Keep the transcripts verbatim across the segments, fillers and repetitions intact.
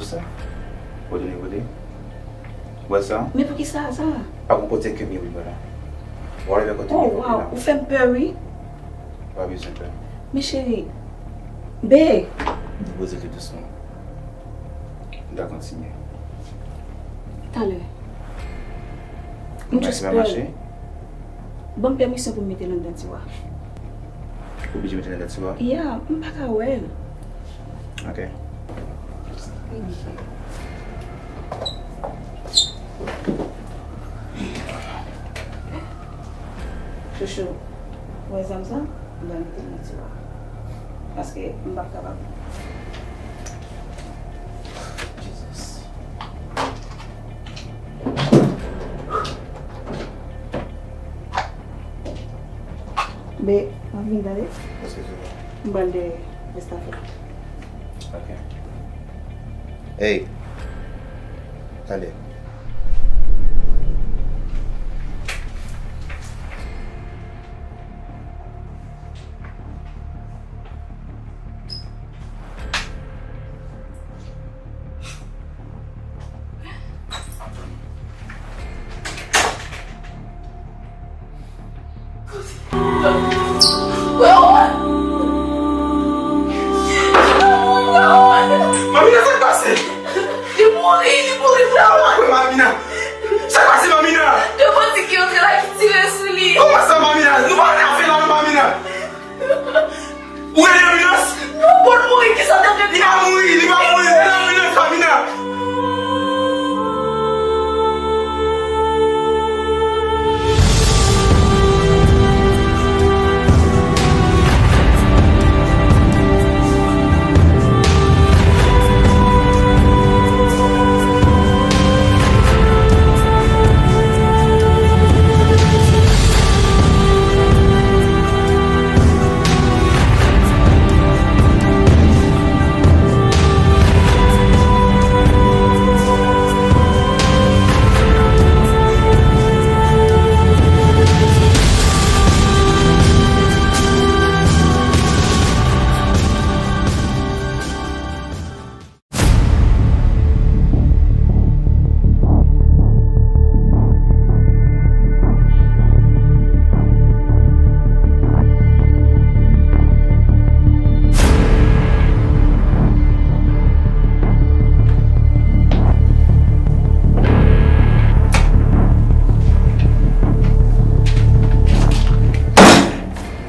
Sa? Ou tande kote? Ou wè sa? Men poukisa sa? Pa gon kote ke m ye wi, bala. Whatever kote m ye, la. Oh, wow, ou fè m pè, wi. Pa bezwen pè. Men cheri, be. Depoze l tou dousman. M ta kontinye. Talè. M just pè. Ban m pèmisyon pou m mete l anndan tiwa. Ou oblije mete l anndan tiwa? Ya, m pa ka wè l. Ok. Chouchou, ou wè zam sa? M pral mete l nan tiwa. Paske m p ap kapab. Jesus. Be, m ap vin tande. Eskize mwen. M pral dèyè estafèt. Ok. Hey. Tande. Mamina, sa k pase? Li mouri, li mouri, Mamina. Mamina, sa k pase, Mamina? De bandi ki antre la, ki tire sou li. Kòman sa, Mamina? Nou pa nan afè la non, Mamina. Ou rele anbilans? Non, bon, l mouri, kisa w t ap rele? Li pa mouri, li pa mouri, rele anbilans, Mamina.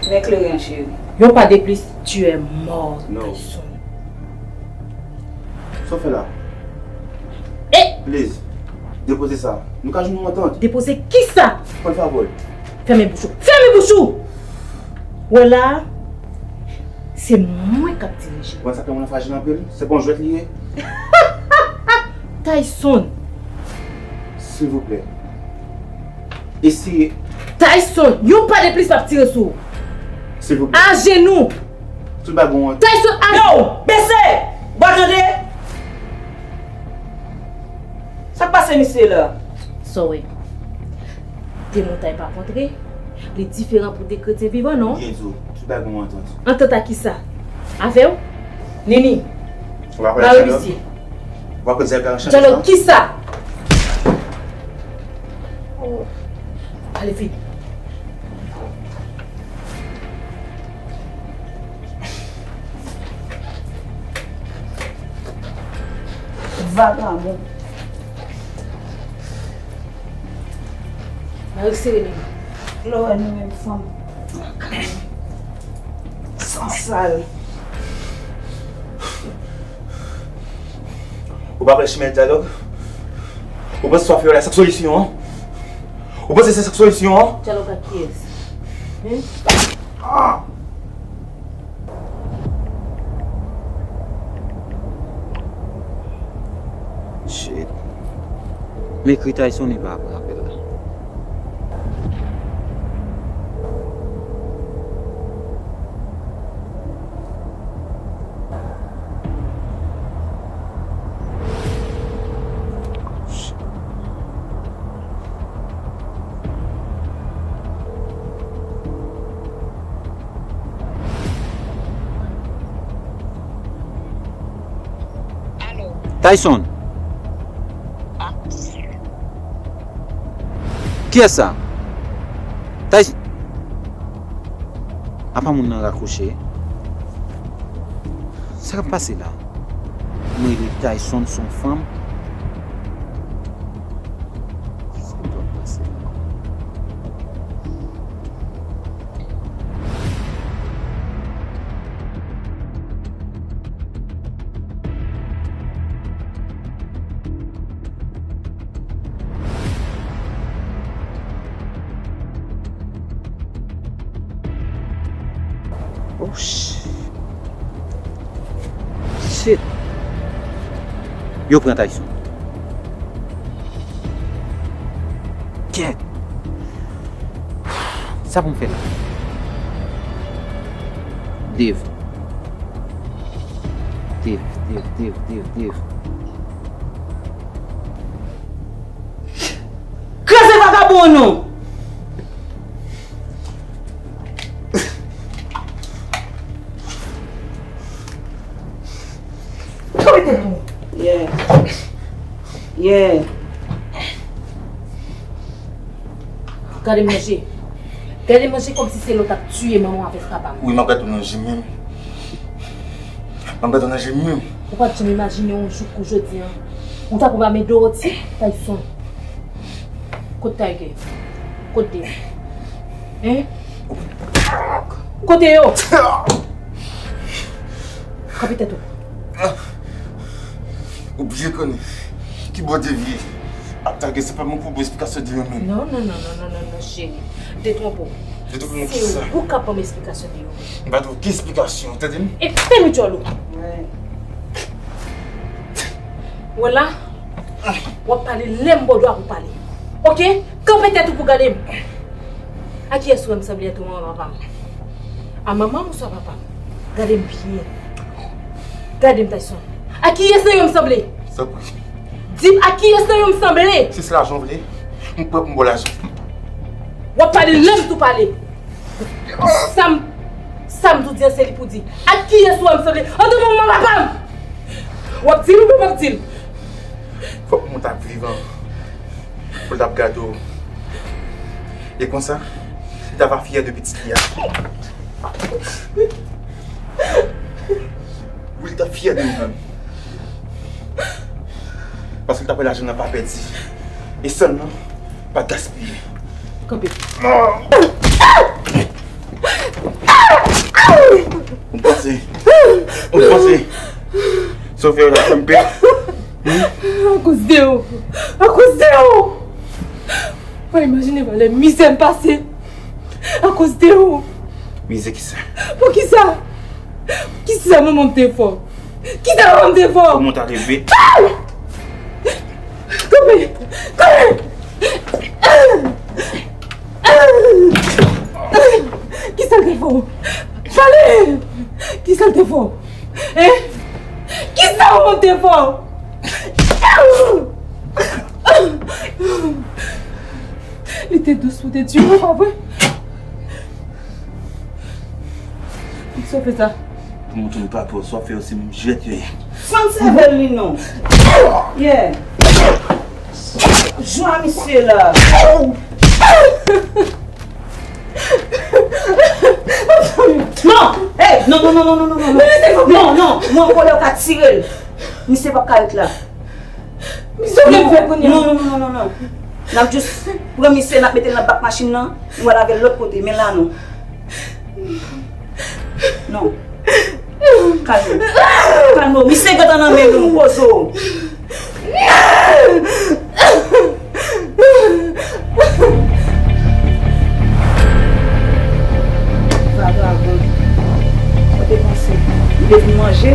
Mè Kleren, cheri. Yon pa de plis, tu es mort, Tyson. Sa w fè la? Eh! Please, depoze sa. Nou ka jwenn yon antant. Depoze kisa? Pran favè w. Fèmen bouch ou. Fèmen bouch ou! Wè la, se mwen k ap dirije. Ou konn sa k fè moun nan frajil anpil? Se pa yon jwèt li ye? Tyson! Silvouplè. Eseye. Tyson, yon pa de plis m ap tire sou ou. Silvouplè. Ajenou. Tout bagay w. Tyson, ajenou. Yo, bese! Bon, tande! Sa k pase misye la? Sa w wè? De montay pa kontre, li diferan pou de kretyen vivan, non? Byen di w, tout bagay gon antant. Antant a kisa? Avè w? Nini? Ou pa kwè nan dyalòg? Ou pa kwè dyalòg ka chanje sa? Dyalòg kisa? Oh. Ale vit. Vagabon. Mari sere li. Lè w wè nou menm fanm. Sansal. Ou pa pran chimen dyalòg? Ou panse sa w fè yo la, sa k solisyon an? Ou panse se sa k solisyon an? Dyalòg ak kiyès? Hen? Ah! Shit. M ekri Tyson, li pa pran apèl la. Alo. Tyson! Kiyès sa? Tyson! Apa moun nan rakwoche? Sa k ap pase la? Mwen rele Tyson, se yon fanm. Sa k ap pase la? Oh shit. Shit. Yo pran Tyson. Kèt. Sa pou m fè la? Dave. Dave, Dave, Dave, Dave, Dave. Kraze vagabon non! Tou mete nou. Yeah. Yeah. Gade manje. Gade manje kòmsi se lè w t ap tiye manman avèk papa m. Wi, m ap gade w nan je m menm. M ap gade w nan je m menm. Ou pa t janm imajine yon jou kou jodi a, ou ta pran men Dorothy, Tyson. Kot Tiger? Kot Dave? Hein? Kote yo? Kanpe tèt ou. Ou byen konnen ki bò Dave ye. Ap Tiger, se pa mwen pou bon esplikasyon de yo menm. Non, non, non, non, non, non, non, cheri. Detwonpe w. Detwonpe w nan kisa? Se ou k ap ban m esplikasyon de yo. M pa t okenn esplikasyon, ou tande m? E fèmen djòl ou. Wè la, w ap pale lè m ba w dwa pou pale. Oke? Kanpe tèt ou pou gade m. A kiyès ou wè m sanble ant manman papa m? A manman m oswa papa m? Gade m byen. Gade m, Tyson. A kiyès nan yo m sanble? Tanpri. Di m a kiyès nan yo m sanble? Si se lajan w vle, m prè pou m ba w lajan. W ap pale lè m tou pale. Sa m, sa m tou di an se li pou di. A kiyès ou wè m sanble? Ant manman papa m! W ap di l oubyen w p ap di l? Fòk moun t ap vivan pou l t ap gade w. E konsa, li ta va fyè de pitit li a. Wi, li ta fyè de ou menm. Paske li ta pran lajan nan pa pèdi. E sèlman, pa gaspiye. Kanpe. Ou panse, ou panse, sa w fè yo la fè m pè? Akoz de ou. Akoz de ou. Ou pa imajine valè mizè m pase. Akoz de ou. Mizè kisa? Poukisa? Kisa manman m te fè w? Kisa manman m te fè w? Kòman w ta leve? Kanpe! Kanpe! Kisa l te fè w? Pale! Kisa l te fè w? Hein? Kisa manman m te fè w? Li te dous pou te tiye w, pa vre? Poukisa w fè sa? Pou montre nou pa pè, sa w fè yo se menm jwèt yo ye. Fanm sèvèl li non. Yeah. Jwe a misye la. Non! Hey! Non, non, non, non, non, non, non, non. Non, non, non, an kolè ou ka tire l. Misye p ap ka ret la. Misye w vle fè kounye a? Non, non, non, non, non, non. N ap jis pran misye, n ap mete l nan bak machin nan, nou al avè l lòt kote, men la non. Non. Kalme w. Kalme w. Misye gentan nan men nou, poze w. Vagabon. Ou te panse li te vin manje?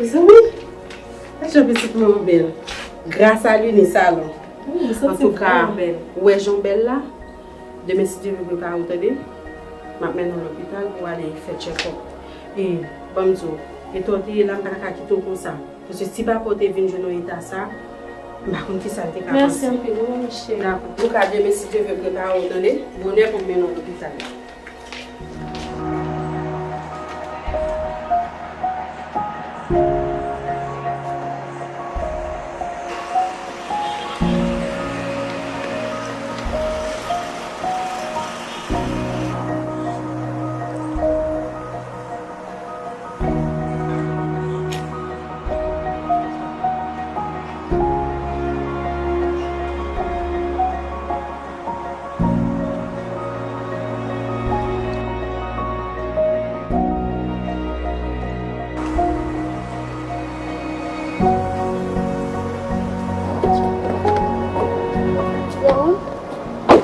Mezanmi, gad jan pitit mwen an bèl. Gras a li, ni salon. Antouka, ou wè jan w bèl la? Demen, si Dye vle, prepare w, tande. M ap mennen w lopital pou w ale fè tchèkòp. E, ban m di w, Eta w te ye la, m pa ta ka kite w konsa. Paske si papa w te vin jwenn w eta sa, m pa konn kisa l te ka panse. Mèsi anpil, wi, Michel. Dakò. Nou ka demen, si Dye vle, prepare w, tande? Bonè pou m mennen w lopital la.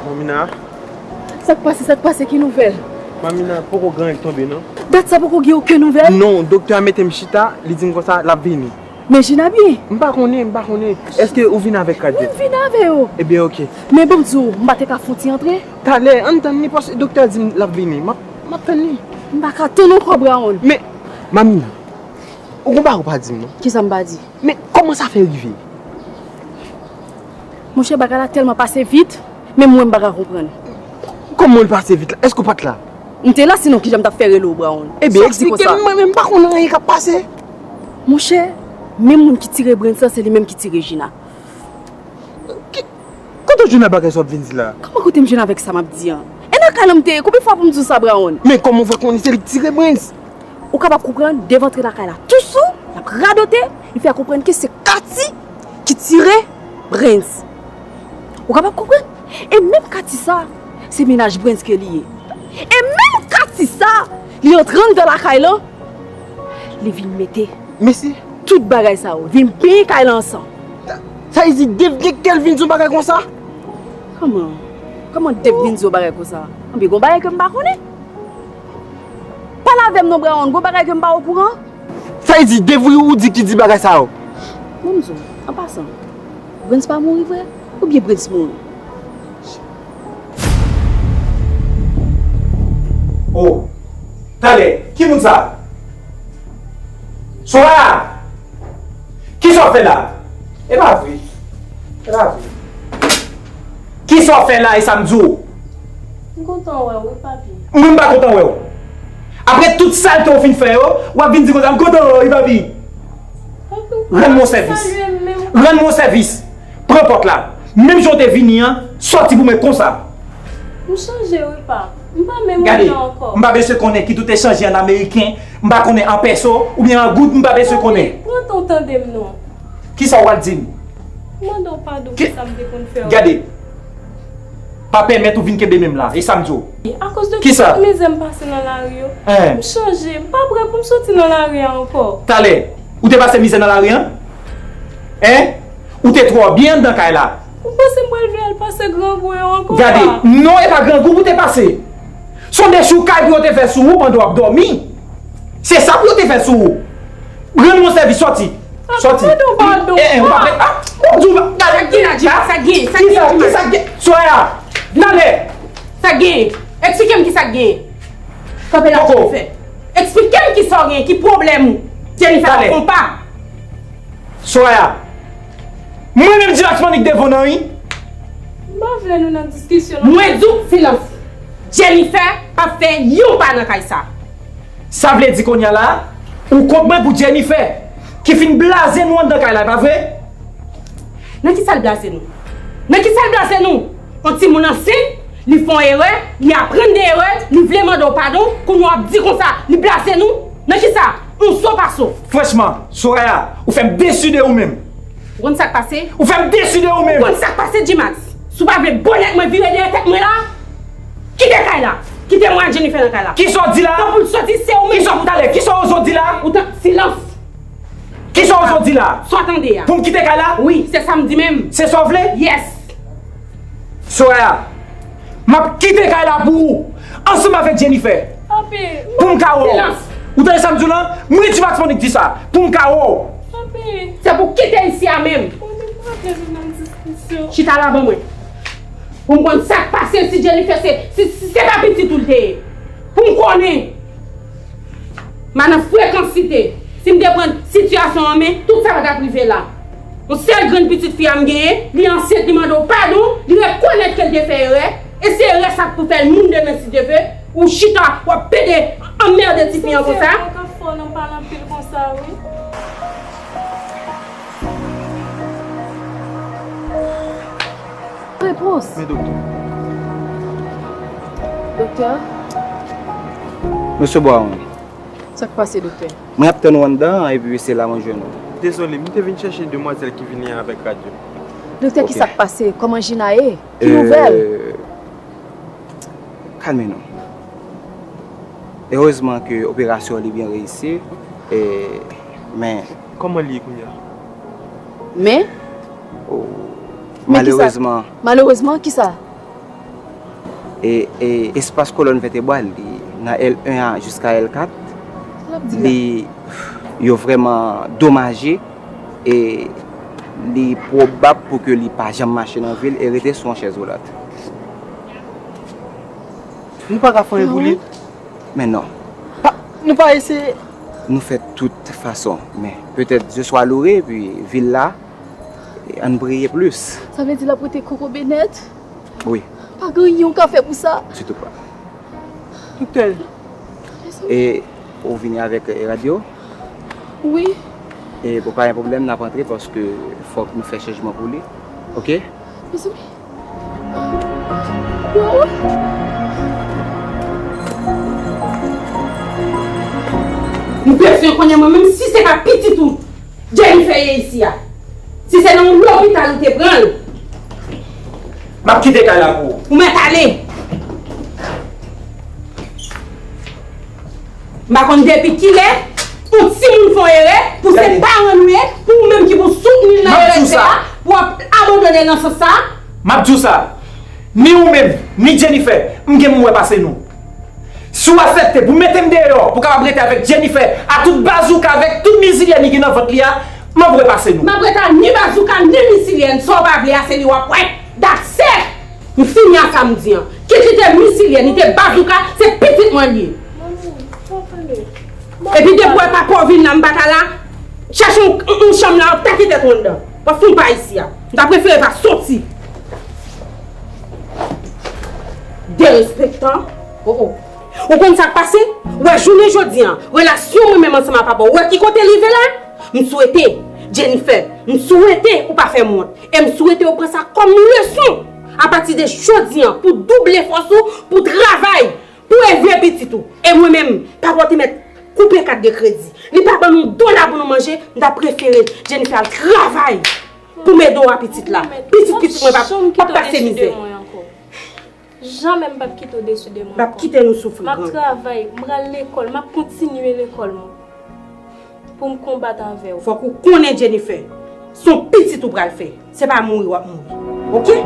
Mamina. Sa k pase, sa k pase, ki nouvèl? Mamina, poko gen anyen k tonbe, non. Dat sa poko gen okenn nouvèl? Non, doktè a mete m chita, li di m konsa, l ap vini. Men Jina byen? M pa konnen, m pa konnen. Èske ou vin avèk Kadjèt? Wi, m vin avè yo. Ebyen, oke. Men ban m di w, m pa te ka fè yon ti antre? Talè, ann tann li, paske doktè a di m l ap vini. M ap, m ap tann li. M pa ka tann ankò, Brown. Men, Mamina, ou gon bagay ou pa di m, non? Kisa m pa di? Men kòman sa fè rive? Monchè, bagay la tèlman pase vit, menm mwen m pa ka konprann. Kòman l pase vit la? Èske w pa t la? M te la, sinon kijan m t ap fè rele w, Brown? Ebyen, eksplike m, mwen menm m pa konn anyen k ap pase. Monchè, menm moun ki tire Brens lan, se li menm ki tire Jina. Ki, kote w jwenn ak bagay sa w ap vin di la? Kòman kote m jwenn avèk sa m ap di an? E nan kay la m te ye, konbyen fwa pou m di w sa, Brown? Men kòman w fè konnen se li k tire Brens? Ou kapab konprann, devan antre lakay la, tousou, l ap radote, li fè konprann ke se Katy ki tire Brens. Ou kapab konprann? E menm Katy sa, se mennaj Brens ke li ye. E menm Katy sa, li antre anndan lakay lan, li vin mete tout bagay sa yo, vin benyen kay lan ansanm. Sa vle di Dave gen kè l vin di yon bagay konsa? Kòman? Kòman Dave vin di yon bagay konsa? Anben, gon bagay ke m pa konnen. Pale avè m non, Brown, gon bagay ke m pa okouran. Sa vle di Dave wi ou di ki di bagay sa yo? Bon, m di w, an pasan, Brens pa mouri vre? Oubyen Brens mouri? Oh, talè, ki moun sa? Soraya! Kisa w fè la? E pa vre. E pa vre. Kisa w fè la e sa m di w? M kontan wè w wi, papi. Mwen m pa kontan wè w. Apre tout salte w fin fè yo, w ap vin di konsa, "M kontan wè w wi, papi." Papi, ou pa salye m menm. Rann mwen yon sèvis. Rann mwen yon sèvis. Pran pòt la. Menm jan w te vini an, sòti pou mwen konsa. M chanje wi, pa. M pa menm moun nan ankò. Gade, m pa bezwen konnen kit ou te chanje an ameriken, m pa konnen an pèso oubyen an goud, m pa bezwen konnen. Papi, pran tan w tande m non. Kisa w pral di m? Mande w padon pou sa m te konn fè w. Gade, pa pèmèt ou vin kenbe men m la, e sa m di w. Akoz de tout mizè m pase nan lari yo, m chanje, m pa prè pou m soti nan lari a ankò. Talè, ou te pase mizè nan lari an? Hein? Ou te twò byen anndan kay la. Ou panse m pral vle al pase grangou yo ankò? Gade, non, e pa grangou pou te pase. Se yon dechoukay pou yo te fè sou ou pandan w ap dòmi. Se sa pou yo te fè sou ou. Rann mwen sèvis, sòti. Sòti. Padon, padon. Eh, eh, ou pa prè. Ah, Bondye, ou pa gade. Sa gen la, Jimmy, sa gen, sa gen, Jimmy. Kisa, kisa gen? Soraya, talè. Sa gen. Eksplike m kisa gen. Kanpe la, Jennifer. Eksplike m kisa w gen, ki pwoblèm ou? Jennifer, talè. Konpa. Soraya, mwen menm Dimax m annik devan w nan wi. M pa vle nou nan diskisyon non. Mwen di w silans. Jennifer p ap fè yon pa nan kay sa. Sa vle di kounye a la, ou kont mwen pou Jennifer, ki fin blaze nou anndan kay la, e pa vre? Nan kisa l blaze nou? Nan kisa l blaze nou? Yon timoun ansent, li fè yon erè, li aprann de erè, li vle mande w padon, kounye a w ap di konsa, li blaze nou? Nan kisa? Yon so pa so. Franchman, Soraya, ou fè m desi de ou menm. Ou konn sa k pase? Ou fè m desi de ou menm. Ou konn sa k pase, Dimax? Si w pa vle bonèt mwen vire dèyè tèt mwen la, kite kay la. Kite mwen ak Jennifer nan kay la. Kisa w di la? Tan pou l soti, se ou menm ki pou soti. Kisa w, talè, kisa w oze w di la? Ou tan, silans. Kisa w oze w di la? Sa w tande a? Pou m kite kay la? Wi, se sa m di menm. Se sa w vle? Yes. Soraya, m ap kite kay la pou ou, ansanm avèk Jennifer. Papi, silans. Pou m ka wè w. Ou tande sa m di w lan? Mwen Dimax m annik di sa. Pou m ka wè w. Papi. Se pou w kite isi a menm. Papi, m pa vle nou nan diskisyon. Chita la ban mwen. Pou m konn sa k pase, si Jennifer se, si, si se pa pitit ou l te ye. Pou m konnen. Madan frekans site. Si m te pran sitiyasyon an men, tout sa pa t ap rive la. Yon sèl grenn pitit fi a m genyen, li ansent, li mande w padon, li rekonèt ke l te fè erè, e se erè sa k pou fè l moun demen si Dye vle, ou chita, w ap pede anmède tifi an konsa. Mwen ka fò nan pale anpil konsa, wi. Repons. Men doktè. Doktè? Mesye Brown. Sa k pase, doktè? Mwen ap tann ou anndan an, epi se la mwen jwenn ou. Dezole, m te vin chèche demwazèl ki vini avèk radyo. Doktè, ki sa k pase? Kòman Jina ye? Ki nouvèl? Euh, kalme nou. Erezman ke operasyon li byen reyisi, e, men... Kòman li ye kounye a? Men? Oh, men ki sa? Malerezman. Malerezman, ki sa? E, e espas kolòn vètebral li nan L un a jiska L kat, li, yo vrèman domaje e li pwobab pou ke li pa janm mache nan vi l e rete sou yon chèz woulant. Nou pa ka fè anyen pou li? Men non. Pa, nou pa eseye? Nou fè tout fason, men petèt je swa loure, epi vil la, ann priye plis. Sa vle di l ap rete koko benèt? Wi. Pa gen anyen w ka fè pou sa? Ditou pa. Doktè. E ou vini avèk, eh, radyo? Wi. E bon, pa gen pwoblèm, n ap antre paske fòk nou fè chanjman pou li. Oke? Mezanmi. Wow. M bezwen konnen mwen menm si se pa pitit ou Jennifer ye isi a. Si se nan yon lopital ou te pran l. M ap kite kay la pou ou. Ou mèt ale. M pa konn depi kilè yon timoun fè yon erè, pou se paran nou ye, pou ou menm ki pou soutni l nan erè l fè a, pou w ap abandone l nan sans sa a. M ap di w sa. Ni ou menm, ni Jennifer, m gen pou m wè pase nou. Si w aksepte pou mete m deyò, pou w kapab rete avèk Jennifer, a tout bazouka, avèk tout mizilyèn ki gen nan vant li a, m ap wè pase nou. M ap rete a ni bazouka, ni mizilyèn, sa w pa vle a, se li w ap wè. That's it! M fini a sa m di an. Kit li te mizilyèn, li te bazouka, se pitit mwen li ye. Epi depi w wè papa w vin la, m pa ta la, chèche yon, yon, yon chanm la, w ap take tèt ou anndan. W ap fè yon pa isi a. M ta prefere pa soti. Derespektan. Oh, oh. Ou konn sa k pase? W wè jounen jodi an, relasyon mwen menm ansanm ak papa w, w wè ki kote l rive la? M swete, Jennifer, m swete ou pa fè m wont. E m swete ou pran sa kòm leson. Apati de jodi an, pou double fòs ou, pou travay, pou elve pitit ou. E mwen menm, papa w te mèt koupe kat de kredi. Li pa ban nou dola pou nou manje, m ta prefere Jennifer al travay pou m ede w a pitit la. Pitit, pitit mwen p ap, p ap pase mizè. Jamè m p ap kite w desi de mwen ankò. M ap kite nou soufri, granm. M ap travay, m pral lekòl, m ap kontinye lekòl mwen. Pou m konbat avè w. Fòk ou konnen, Jennifer, se yon pitit ou pral fè. Se pa mouri w ap mouri. Oke?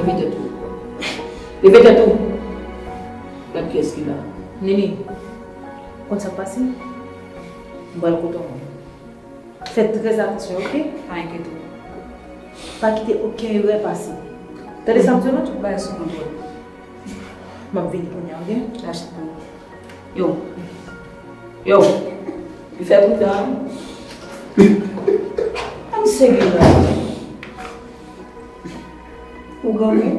Leve tèt ou. Leve tèt ou. Gad kiyès ki la. Nini, konn sa k pase? M pral kote w. Fè trè atansyon, oke? Pa enkyete w. Pa kite okenn erè pase. Tande sa m di w la, tout bagay sou kontwòl. M ap vini kounye a, oke? Lage pou mwen. Yo. Yo. Li fè bouda. An serye la. Ou granmoun?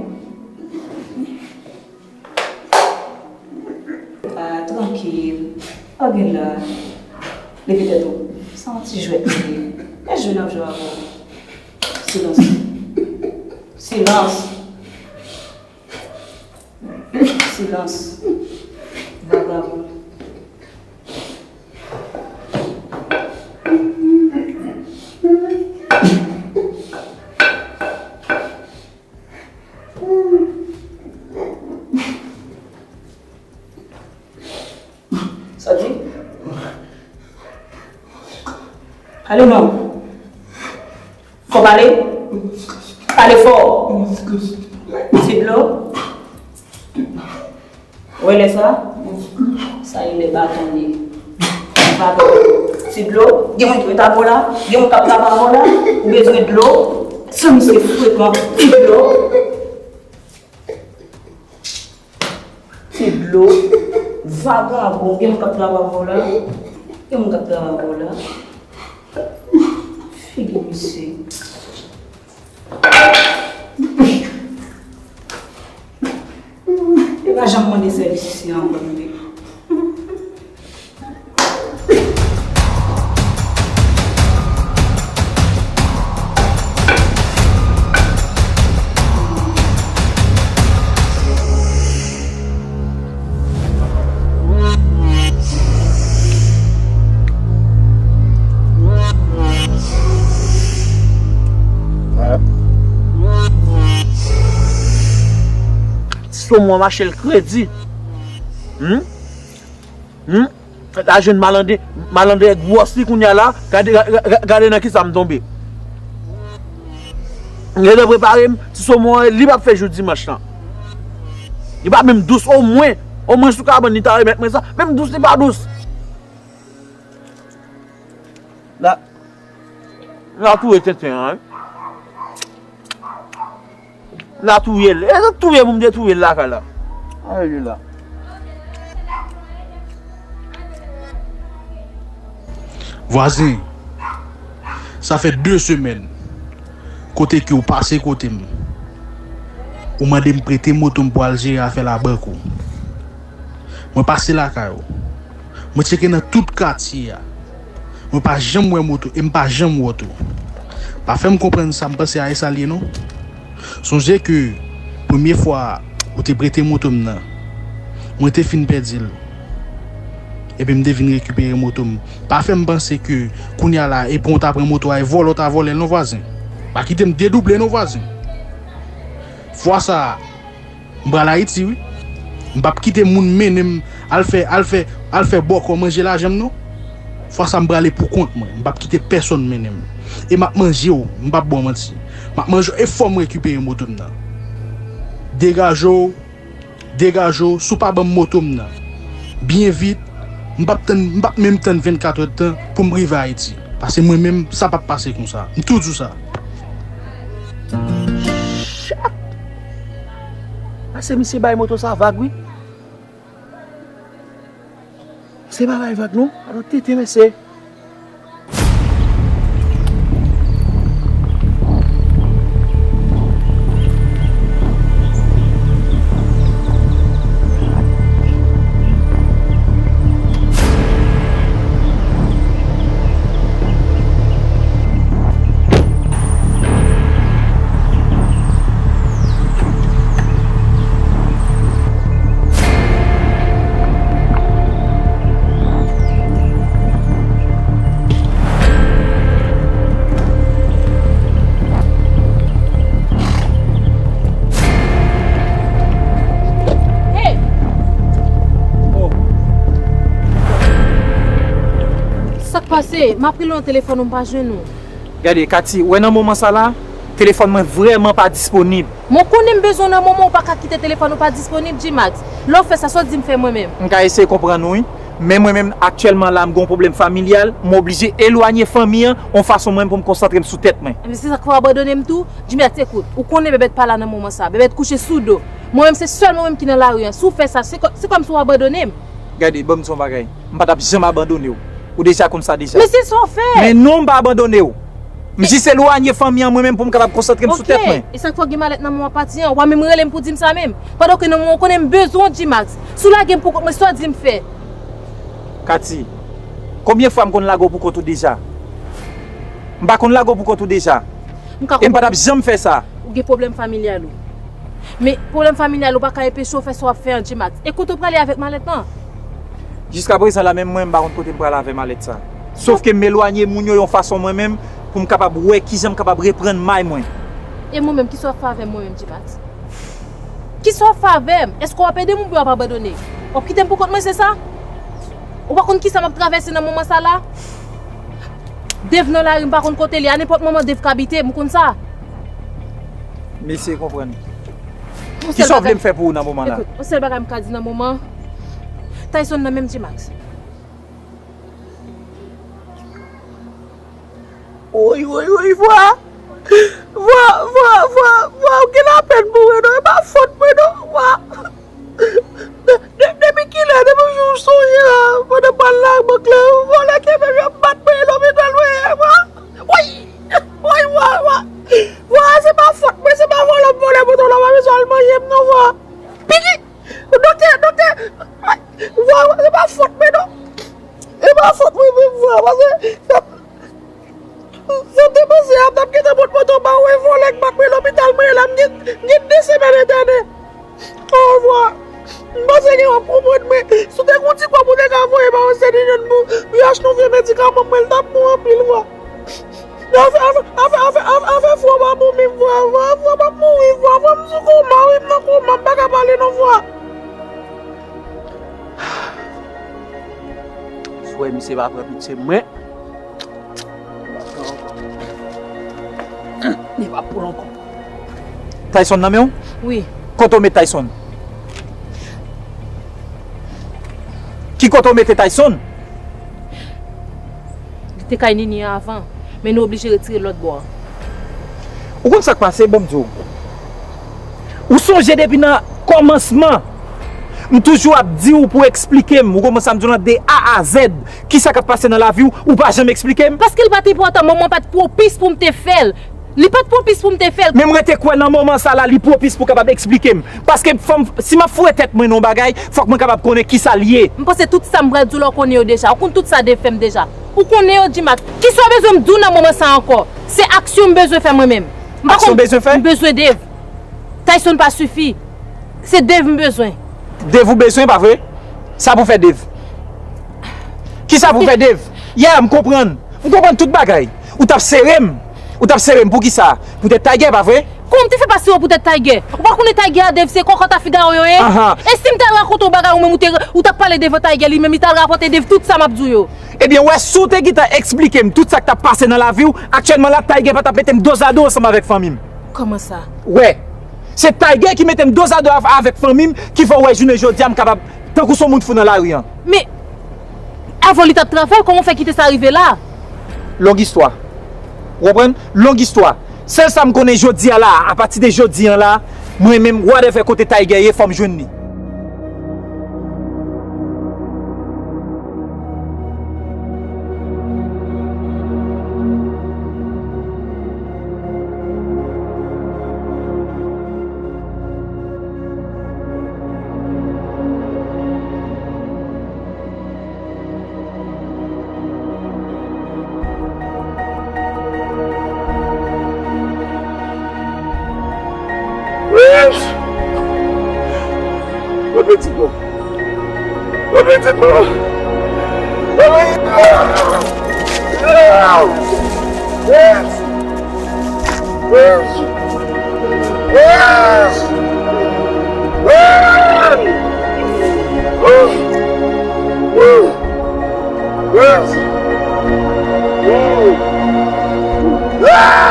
Ah, trankil. Pa gen la. Leve tèt ou. Se yon ti jwèt li ye. E jwe n ap jwe avè w. Silans. Silans. Silans. Vagabon. Sa di? Pale non. Fò pale. Pale fò. Ti dlo. Ou wè lè sa? Sa rele batonye. Batonye. Ti dlo. Gen moun ki ret avè w la. Gen moun k ap travay avè w la. Ou bezwen dlo. Sa misye frekan. Ti dlo. Ti dlo. Vagabon. Gen moun k ap travay avè w la. Gen moun k ap travay avè w la. Figi misye. Li pa janm mande sèvis isi ankò, tande. Ti Somon mache l kredi. Hmm? Hmm? La jwenn malande, malande gwòs li kounye a la. Gade, ga- ga- ga- gade nan kisa m tonbe. Gentan prepare m, Ti Somon an, li p ap fè jou dimanch lan. Li pa menm dous, omwen, omwen sou kabann li ta remèt mwen sa. Menm dous li pa dous. La, la touye tenten an, wi. La touye l. E touye pou m te touye l lakay la. Alelouya. Vwazen, sa fè de semèn kote ke w pase kote m. Ou mande m prete moto m pou al jere afè labank ou. Mwen pase lakay ou. Mwen tcheke nan tout katye a. Mwen pa janm wè moto e m pa janm wè w tou. Pa fè m konprann sa m panse a e sa l ye non. Sonje ke premye fwa ou te prete moto m nan, mwen te fin pèdi l. Epi m te vin rekipere moto m. Pa fè m panse ke kounye a la e pran w ta pran moto a e vòlè w ta vòlè l non vwazen. Pa kite m dedouble non vwazen. Fwa sa a, m pral Ayiti wi. M p ap kite moun mennen m al fè, al fè, al fè bòkò manje lajan m non. Fwa sa m prale pou kont mwen. M p ap kite pèsonn mennen m. E m ap manje w, m p ap ba w manti. M ap manje w e fò m rekipere moto m nan. Degaje w, degaje w, si w pa ban m moto m nan byen vit, m p ap tann, m p ap menm tann vennkat èdtan pou m rive Ayiti. Paske mwen menm, sa p ap pase konsa. M tou di w sa. Chat! Mesye, misye bay moto sa vag wi. Misye pa bay vag non. Alò tete mesye. Hey! Sa k pase? M ap rele w nan telefòn ou m pa jwenn ou. Gade, Katy, ou wè nan moman sa la, telefòn mwen vrèman pa disponib. Mwen konnen m bezwen w nan moman ou pa ka kite telefòn ou pa disponib, G-Max. Lè w fè sa, sa w di m fè mwen menm? M ka eseye konprann ou, wi. Men mwen menm, aktyèlman la, m gen yon pwoblèm familyal, m oblije elwanye fanmi an, yon fason mwen pou m konsantre m sou tèt mwen. Ebyen, se sa k fè w abandone m tou? Jimax, ekout, ou konnen Bèbèt pa la nan moman sa. Bèbèt kouche sou do. Mwen menm, se sèl mwen menm ki nan lari an. Si w fè sa, se kò-, se kòmsi w abandone m. Gade, ban m di w yon bagay. M pa t ap janm abandone w. Ou deja konn sa deja. Men se sa w fè. Men non, m pa abandone w. M jis elwanye fanmi an mwen menm pou m kapab konsantre m sou tèt mwen. Ok. E sa k fè w gen malèt nan moman pati an? W a menm rele m pou di m sa menm? Pandan ke nan moman w konnen m bezwen w, Jimax. Si w lage m pou kont mwen, sa w di m fè? Katy, konbyen fwa m konn lage w pou kont ou deja? M pa konn lage w pou kont ou deja. E m pa t ap janm fè sa. Ou gen pwoblèm familyal ou. Men pwoblèm familyal ou pa ka enpeche w fè sa w ap fè an, Jimax. E kote w prale avèk malèt lan? Jiska prezan la, menm mwen, m pa konn kote m prale avè malèt sa. Sof ke m elwanye moun yo yon fason mwen menm pou m kapab wè kijan m kapab reprann may mwen. E mwen menm, kisa w ap fè avè m mwen menm, Jimax? Kisa w ap fè avè m? Èske w ap ede m oubyen w ap abandone? W ap kite m pou kont mwen, se sa? Ou pa konn kisa m ap travèse nan moman sa la? Dave nan lari, m pa konn kote l ye. A nenpòt moman, Dave ka bite m, ou konn sa. M eseye konprann. Kisa w vle m fè pou ou nan moman la? Ekout, yon sèl bagay m ka di nan moman, Tyson nan menm, Jimax. Woy, woy, woy, vwa. Vwa, vwa, vwa, vwa, ou gen lapèn pou mwen non, e pa fòt mwen non, vwa. De-, de-, depi kilè, depi jou w sonje a, pandan m pral labank la, vòlè kenbe m, y ap bat mwen, lopital mwen ye, vwa. Woy, woy, vwa, vwa. Vwa, se pa fòt mwen, se pa vòlè m vòlè moto la, m pa bezwen al manje m non, vwa. Piki! Doktè, doktè! Ay, vwa, se pa fòt mwen non. E pa fòt mwen menm, vwa, paske sa m te panse a, m t ap gentan pot moto ba ou, e vòlè k bat mwen lopital mwen ye la, m gen, m gen de semèn entène. O, vwa, m panse ke w ap konprann mwen. Si w te gen yon ti kòb ou te ka voye ba Western Union pou, pou y achte yon vye medikaman pou mwen, l t ap bon anpil, vwa. Afè, afè, afè, afè, afè, afè fwa pa bon menm, vwa, vwa, vwa, m ap mouri, vwa, vwa, m sou koma, wi, m nan koma, m pa ka pale non, vwa. Si w wè misye pa pran pitye mwen, li p ap pran ankò. Tyson nan men w? Wi. Kote w met Tyson? Ki kote w mete Tyson? Li te kay Nini an avan, men nou oblije retire l lòt bò a. Ou konn sa k pase? Ban m di w. Ou sonje depi nan kòmansman, m toujou ap di w pou w eksplike m. Ou konprann sa m di w lan de A a Z. Kisa k ap pase nan lavi w, ou pa janm eksplike m? Paske li pa t enpòtan, moman pa t pwopis pou m te fè l. Li pa t pwopis pou m te fè l. Men mwen te kwè nan moman sa la, li pwopis pou w kapab eksplike m. Paske fò m, si m ap foure tèt mwen nan yon bagay, fòk mwen kapab konnen kisa l ye. M panse tout sa m pral di w la, ou konnen yo deja. Ou konn tout sa Dave fè m deja. Ou konnen yo, G-Max. Kisa w bezwen m di w nan moman sa ankò? Se aksyon m bezwen fè mwen menm. M pa konn. Aksyon w bezwen fè? M bezwen Dave. Tyson pa sifi. Se Dave m bezwen. Dave ou bezwen, pa vre? Sa pou fè Dave? Kisa pou fè Dave? Ya, m konprann. M konprann tout bagay. Ou t ap sere m. Ou t ap sere m pou kisa? Poutèt Tiger, pa vre? Kòman m te fè pa sere w poutèt Tiger? Ou pa konnen Tiger a Dave se kòkòt a figaro yo ye? Ahan. E si m t al rakonte w bagay ou menm ou te, ou t ap pale devan Tiger, li menm li t al rapòte Dave tout sa m ap di w yo? Ebyen, wè, si w te gentan eksplike m tout sa k t ap pase nan lavi w, aktyèlman la, Tiger pa t ap mete m dozado ansanm avèk fanmi m. Kòman sa? Wè, se Tiger ki mete m dozado av-, avèk fanmi m, ki fè w wè jounen jodi a m kapab tankou s on moun fou nan lari an. Men, avan li t ap travay, kòman w fè kite sa rive la? Long istwa. Ou konprann? Long istwa. Sèl sa m konnen jodi a la, apati de jodi a la, mwen menm, whatever kote Tiger ye, fò m jwenn li. Yes! Mwen pitit mwen. Mwen pitit mwen. Mwen pitit mwen. Yes! Yes! Yes! Yes! Yes! Yes! Ah!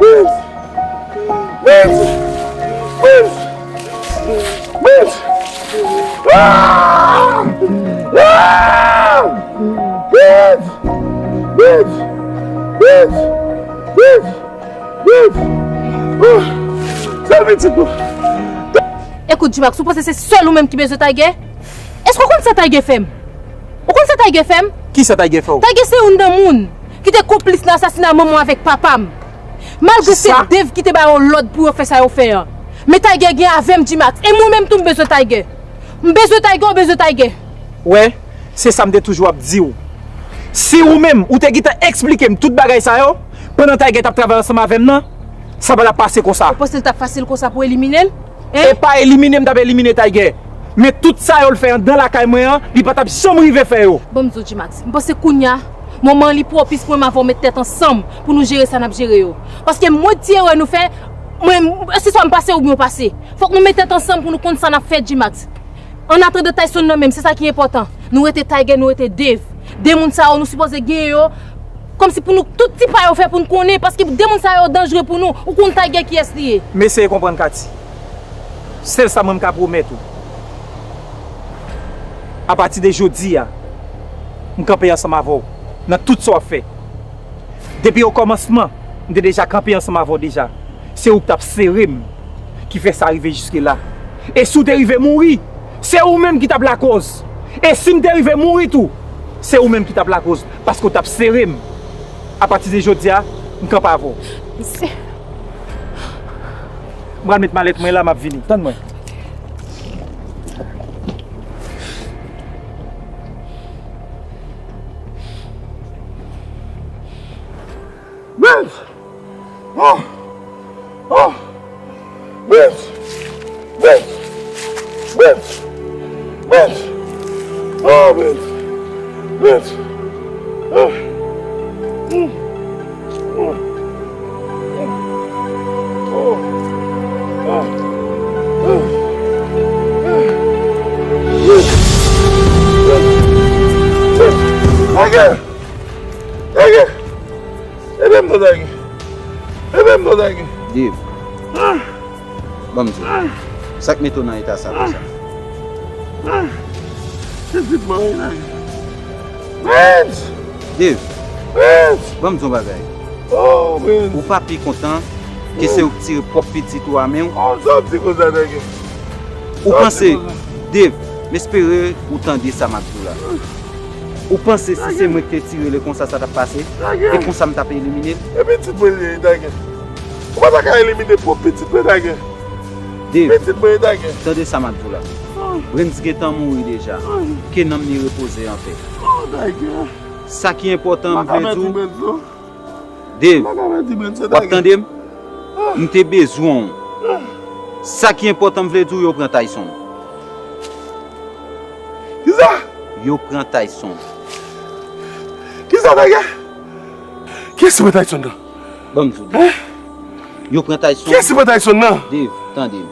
Yes! Yes! Yes! Viv! Viv! Viv! Viv! Oh! Sèl pitit mwen. Ekout, G-Max, ou panse se sèl ou menm ki bezwen Tiger? Èske w konn sa Tiger fè m? Ou konn sa Tiger fè m? Kisa Tiger fè w? Tiger se youn nan moun ki te konplis nan asasina manman m avèk papa m. Malgre se Dave ki te ba yo lòd pou yo fè sa yo fè an. Men Tiger gen avè m, G-Max. E mwen menm tou, m bezwen Tiger. M bezwen Tiger, ou bezwen Tiger. Wè, se sa m te toujou ap di w. Si ou menm, ou te gentan eksplike m tout bagay sa yo, pandan Tiger t ap travay ansanm avè m nan, sa pa t ap pase konsa. Ou panse l t ap fasil konsa pou elimine l? Hein? E pa elimine m t ap elimine Tiger. Men tout sa yo l fè anndan lakay mwen an, li pa t ap janm rive fè yo. Ban m di w, G-Max, m panse kounye a, moman an li pwopis pou mwen m avè w met tèt ansanm pou nou jere sa n ap jere yo. Paske m wè ti erè nou fè, mwen, se swa m pase oubyen w pase. Fòk nou met tèt ansanm pou nou konn sa n ap fè, G-Max. Annatandan Tyson nan menm, se sa ki enpòtan. Nou rete Tiger, nou rete Dave. De moun sa yo, nou sipoze genyen yo. Kòmsi pou nou, tout ti pa yo fè pou n konnen, paske de moun sa yo danjre pou nou. Ou konn Tiger kiyès li ye. M eseye konprann, Katy. Sèl sa mwen m ka pwomèt ou. Apati de jodi a, m kanpe ansanm avè w nan tout sa w ap fè. Depi okòmansman, m te deja kanpe ansanm avè w deja. Se ou k t ap sere m, ki fè sa rive jiske la. E si w te rive mouri, se ou menm ki t ap lakòz. E si m te rive mouri tou, se ou menm ki t ap lakòz, paske w t ap sere m. Apati de jodi a, m kanpe avè w. Mesye. M pral met malèt mwen la, m ap vini. Tann mwen. Bref! Oh! Oh! Bref! Bref! Bref! Bref! Oh, Bref! Bref! Ah! Mm. Oh! Oh! Ah! Ah! Ah! Bref! Bref! Bref! Bref! Ede m non, Dagi. Ede m non, Dagi. Dave. Ah! Ban m di w. Ah! Sa k mete w nan eta sa konsa? Ah! Ah! Se tretman wi, Dagi. Prince! Dave. Prince! Ban m di w yon bagay. Oh, Prince! Ou pa pi kontan ke se ou k tire pwòp pitit ou a men w? Oh, sa w di konsa, Dagi? Ou panse, Dave, m espere ou tande sa m ap di w la. Ou panse si se mwen ki te tire l konsa sa t ap pase? E konsa m t ap elimine l? E pitit mwen li ye, Dagi. Ou pa ta ka elimine pwòp pitit mwen, Dagi. Dave, pitit mwen, Dagi. Tande sa m ap di w la. Ah. Brens gentan mouri deja. Ah. Ke nanm li repoze anpè. Oh, Dagi. Sa ki enpòtan, m vle di w, Dave, w ap tande m? M te bezwen w. Sa ki enpòtan, m vle di w, yo pran Tyson. Kisa? Yo pran Tyson. Kisa, Dagi? Kiyès ki pran Tyson nan? Ban m di w, Dave. Hein? Yo pran Tyson. Kiyès ki pran Tyson nan? Dave, tande m.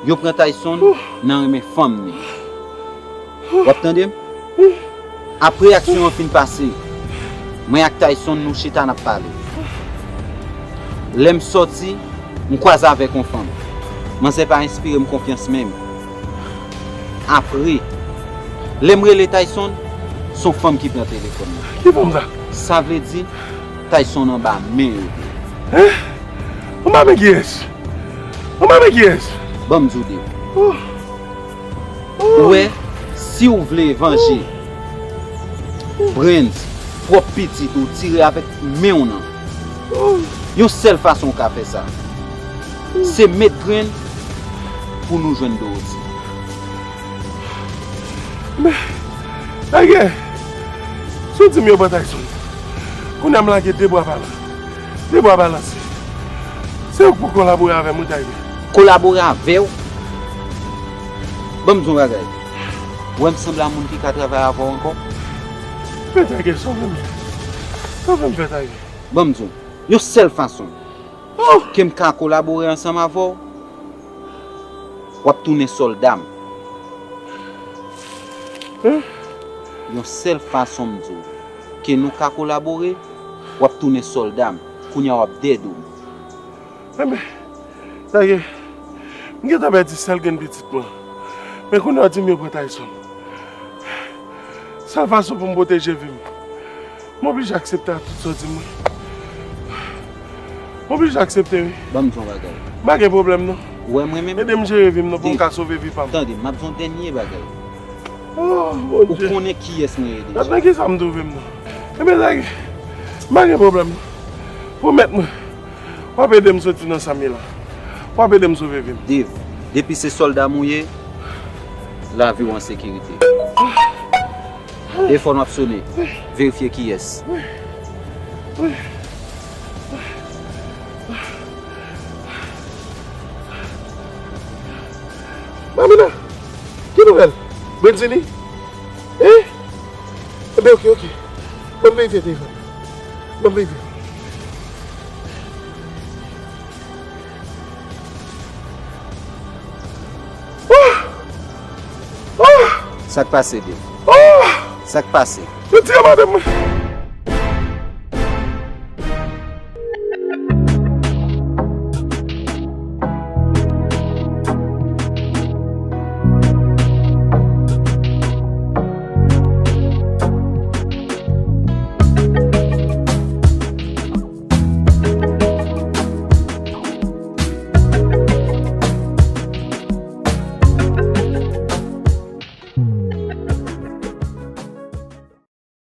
Yo pran Tyson nan renmen fanm li. W ap tande m? Apre aksyon an fin pase, mwen ak Tyson nou chita n ap pale. Lè m sòti, m kwaze avèk yon fanm. Manzè pa enspire m konfyans menm. Apre, lè m rele Tyson, se yon fanm ki pran telefòn nan. Ki fanm sa? Sa vle di, Tyson anba men yo. Hein? Anba men kiyès? Anba men kiyès? Ban m di w, Dave. Oh. Ou wè, si w vle vanje Brens, pwòp pitit ou tire avèk men w nan, yon sèl fason w ka fè sa, se met grenn pou nou jwenn Dorothy. Men, Dagi, si w di m yo pran Tyson, kounye a m lage de bra balan. De bra balanse. Se ou k pou kolabore avè m, wi, Dagi. Kolabore avè w? Ban m di w yon bagay. Ou wè m sanble a moun ki ka travay avè w ankò? Men Dagi, sa w vle m fè? Sa w vle m fè, Dagi? Ban m di w, yon sèl fason ke m ka kolabore ansanm avè w, w ap tounen sòlda m. Yon sèl fason m di w ke nou ka kolabore, w ap tounen sòlda m. Kounye a w ap dèyè do m. Enben, Dagi, m gentan pèdi sèl grenn pitit mwen. Men kounye a w di m yo pran Tyson. Sèl fason pou m pwoteje vi m, M oblije aksepte ak tout sa w di m wi. M oblije aksepte wi. Ban m di yon bagay. M pa gen pwoblèm non. Ou wè mwen menm? Ede m jere vi m non pou m ka sove vi pa m. Tande, m ap di yon dènye bagay. Oh Ou Bondye. Konnen kiyès mwen ye Gad deja. Nan kisa m twouve m nan. Ebyen nèg, m pa gen pwoblèm non. Pwomèt mwen. W ap ede m soti nan sa m ye la. W ap ede m sove vi m. Dave, depi se sòlda m ou ye, lavi w an sekirite. Telefòn w ap sone. Verifye kiyès. Mamina, ki nouvèl? Brenzini? Hein? Ebyen ok, ok. Ban m verifye telefòn. Ban m verifye. Oh! Oh! Sa k pase, Dave? Oh! Sa k pase? Yo tire madanm mwen!